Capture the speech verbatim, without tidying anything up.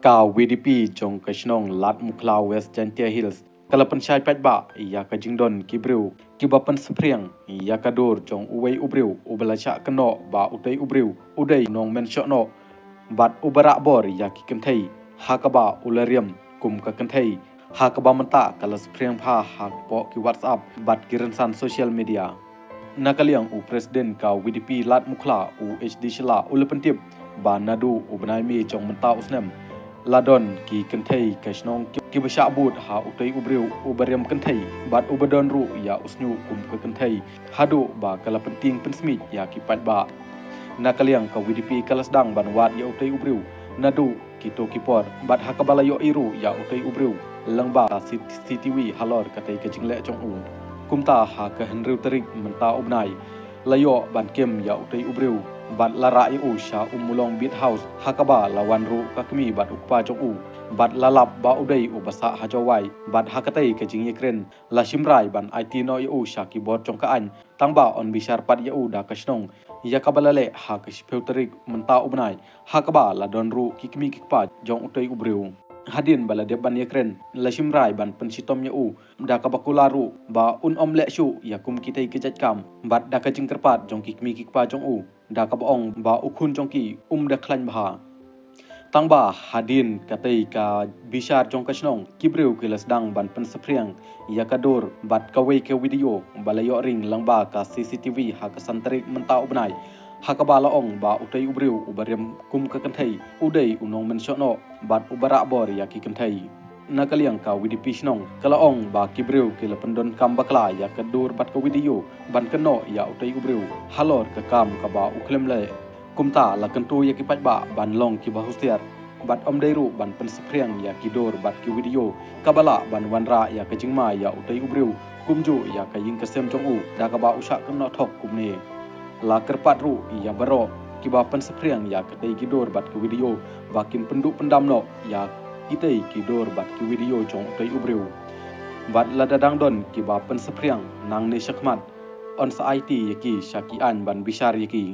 Ka VDP jong ka shnong Ladmukhla, West Jaintia Hills, ka la pynshai paidbah ïa ka jingdon ki briew kiba pynsaphriang ïa ka dur jong uwei u briew uba la shah kynnoh ba utei u briew u dei u nongmen shohnoh bad uba rah bor ïa ki kynthei, ha kaba u la riam kum ka kynthei, ha kaba mynta ka la saphriang bha hapoh ki WhatsApp bad ki rynsan social media. Na ka liang u President ka VDP Ladmukhla, u H D Shylla, u la pyntip ba naduh u bnai May jong mynta u snem, la don ki kynthei ka shnong ki, kiba shah bud ha utei u briew uba riam kynthei bad uba don ruh ïa u shñiuh kum ka kynthei, haduh ba ka la pyntieng pynsmit ïa ki paidbah. Na ka liang ka VDP ka la sdang ban wad ïa utei u briew naduh kito ki por bad ha kaba la ïohi ruh ïa utei u briew lyngba ka C-, CCTV halor katei ka jingleh jong u. Kumta ha ka hynriew tarik mynta u bnai, la ïoh ban kem ïa utei u briew bad la rah ïa u sha Ummulong Beat House, ha kaba la wan ruh ka kmie bad u kpa jong u bad la lap ba u dei uba sah ha Jowai. Bad ha katei ka jingïakren la shim rai ban aiti noh ïa u sha ki bor jong ka aiñ, tangba yn bishar pat ïa u da ka shnong ïa kaba la leh ha ka shiphew tarik mynta u bnai, ha kaba la don ruh ki kmie ki kpa jong utei u briew. Hadien ba la dep ban ïakren, la shim rai ban pynshitom ïa u da kaba kular ruh ba un ym leh shuh ïa kum kitei ki jait kam bad da ka jingkyrpad jong ki kmie ki kpa jong u, da kaba ong ba u khun jong ki um da khlaiñ bha. Tangba hadien katei ka bishar jong ka shnong, ki briew ki la sdang ban pynsaphriang ïa ka dur bad kawei ka video ba la ïoh ring lyngba ka CCTV ha ka san tarik mynta u bnai, ha kaba la ong ba utei u briew uba riam kum ka kynthei u dei u nongmen shohnoh bad uba rah bor ïa ki kynthei. Na ka liang ka VDP shnong ka la ong ba ki briew ki la pyndonkam bakla ïa ka dur bad ka video ban kynnoh ïa utei u briew halor ka kam kaba u khlem leh. Kumta la kyntu ïa ki paidbah ban long kiba husiar bad ym dei ruh ban pynsaphriang ïa ki dur bad ki video kaba lah ban wanrah ïa ka jingma ïa utei u briew, kumjuh ïa ka ïing ka sem jong u da kaba u shah kynnoh thok kumne. La kyrpad ruh ïa baroh kiba pynsaphriang ïa katei ki dur bad ki video ba kin pynduh pyndam noh ïa kitei ki dur bad ki video jong utei u briew. Bad lada dang don kiba pynsaphriang nangne shakhmat, yn sa aiti ïa ki sha ki aiñ ban bishar ïa ki.